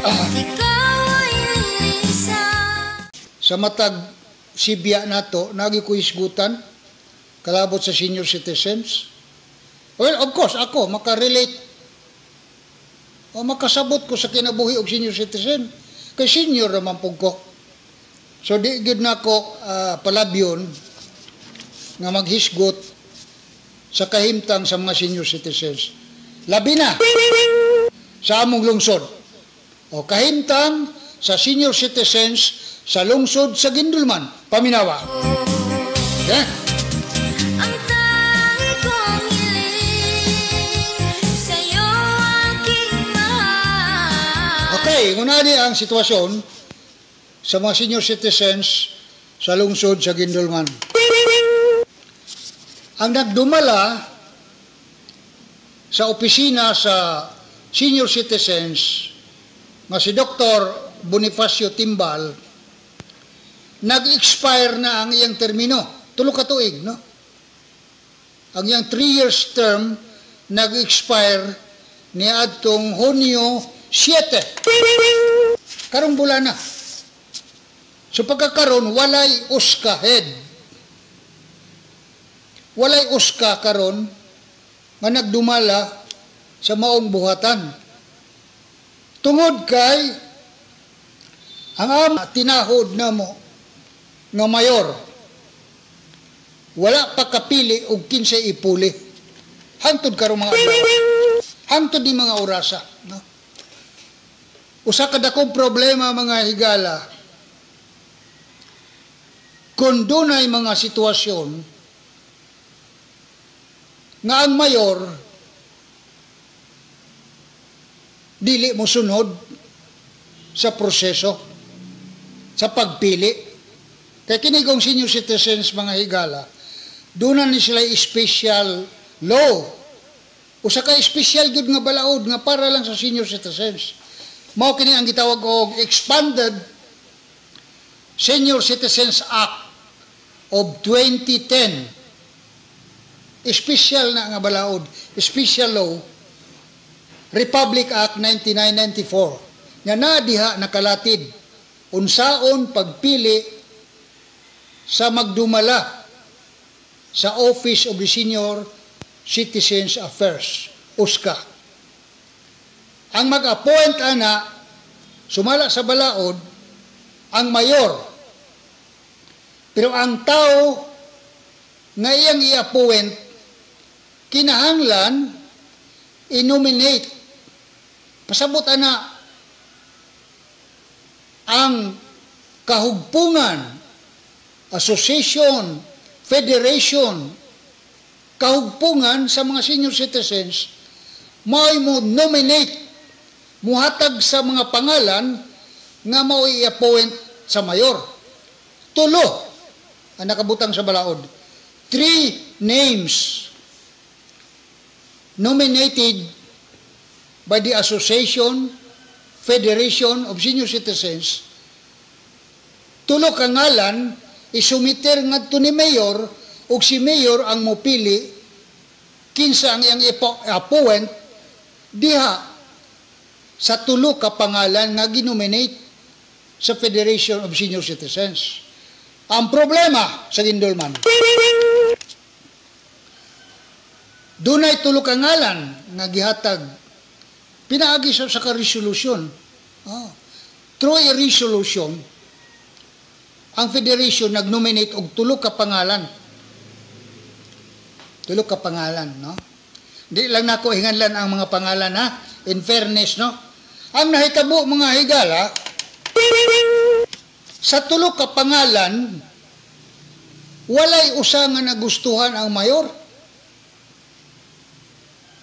Ikaw ay lilisan. Sa matag sibya nato, nagi ko hisgutan kalabot sa senior citizens. Well, of course, ako makarelate o makasabot ko sa kinabuhi og senior citizen. Kay senior naman pud ko. So di gyud nako palabyon nga maghisgot sa kahimtang sa mga senior citizens. Labi na sa among lungsod. O kahimtang sa senior citizens sa lungsod sa Guindulman. Paminawa. Okay? Ang tangi kong hiling sa'yo, aking mahal. Okay, ngunani ang sitwasyon sa mga senior citizens sa lungsod sa Guindulman. Ang nagdumala sa opisina sa senior citizens nga si Dr. Bonifacio Timbal, nag-expire na ang iyang termino. 3 ka tuig, no? Ang iyang 3 years term nag-expire niadtong Hunyo 7. Karong bulan na. So pagkakaron, walay OSCA head. Walay OSCA karon nga nagdumala sa maong buhatan. Tungod kay ang ama tinahod namo nga mayor wala pa kapili og kinsay ipuli. Hangtod karon mga adlaw. Hangtod ni mga orasa, no? Usa ka dakong problema, mga higala, kung dunay mga sitwasyon nga ang mayor dili mo sunod sa proseso sa pagpili. Kay kini kong senior citizens, mga higala, doon ni sila special law. Usa ka special gyud nga balaod nga para lang sa senior citizens. Mao kini ang gitawag og Expanded Senior Citizens Act of 2010. Special na nga balaod, special law, Republic Act 9994 nga naa diha nakalatid unsaon pagpili sa magdumala sa Office of the Senior Citizens Affairs, OSCA. Ang mag-appoint ana, sumala sa balaod, ang mayor. Pero ang tao nga iyang i-appoint, kinahanglan i-nominate. Pasabot ana ang kahugpungan, association, federation, kahugpungan sa mga senior citizens, may mo nominate, muhatag sa mga pangalan nga mao i-appoint sa mayor. Tulo ang nakabutang sa balaod. Three names nominated by the Association, Federation of Senior Citizens. Tulo ka ngalan isumiter ngadto ni mayor ug si mayor ang mopili kinsa ang iyang appoint diha sa tulo ka pangalan nga ginominate sa Federation of Senior Citizens. Ang problema sa Guindulman, dunay tulo ka ngalan nga gihatag pinaagi sa ka resolution. Oh. Through a resolution, ang federation nag-nominate og tulo ka pangalan. Tulo ka pangalan, no? Di lang nako hinganlan ang mga pangalan ha. In fairness, no? Ang nahitabo, mga higala, sa tulo ka pangalan, walay usa nga nagustuhan ang mayor.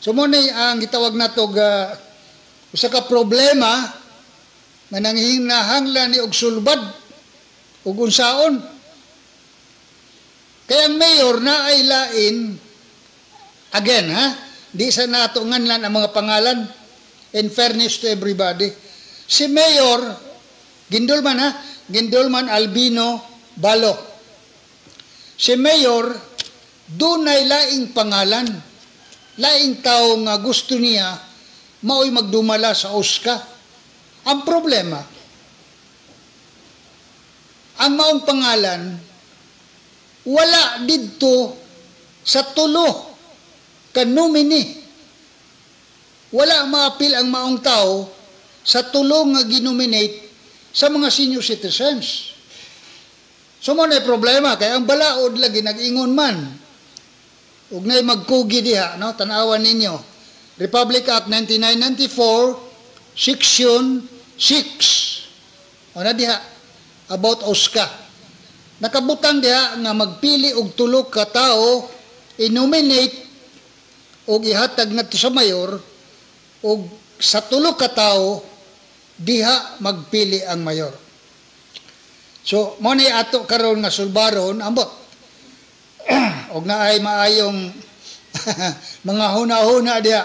So mo ni ang gitawag nato ga usa ka problema nga nanghinahanglan ni og sulbad ug unsaon. Kaya ang mayor na ay lain again ha, di sa nato nganlan ang mga pangalan, in fairness to everybody. Si Mayor Guindulman ha, Guindulman Albino Balo. Si Mayor dunay laing pangalan, laing tao nga gusto niya mao'y magdumala sa OSCA. Ang problema, ang maong pangalan wala didto sa tulo ka nominee. Wala maapil ang maong tao sa tulo nga ginominate sa mga senior citizens. So mao na problema kay ang balaod lagi nag-ingon man. Ug nay magkugi diha, no? Tan-awan ninyo. Republic Act 9994, Section 6. O na diha about OSCA. Nakabutang diha nga magpili og tulo ka tawo, i-nominate og ihatag ngadto sa mayor, og sa tulo ka tawo diha magpili ang mayor. So, mao ni ato karon nga sulbaron ambot. Og naay maayong mga huna-huna diha,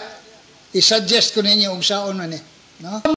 i-suggest ko ninyo og saon man ni, no?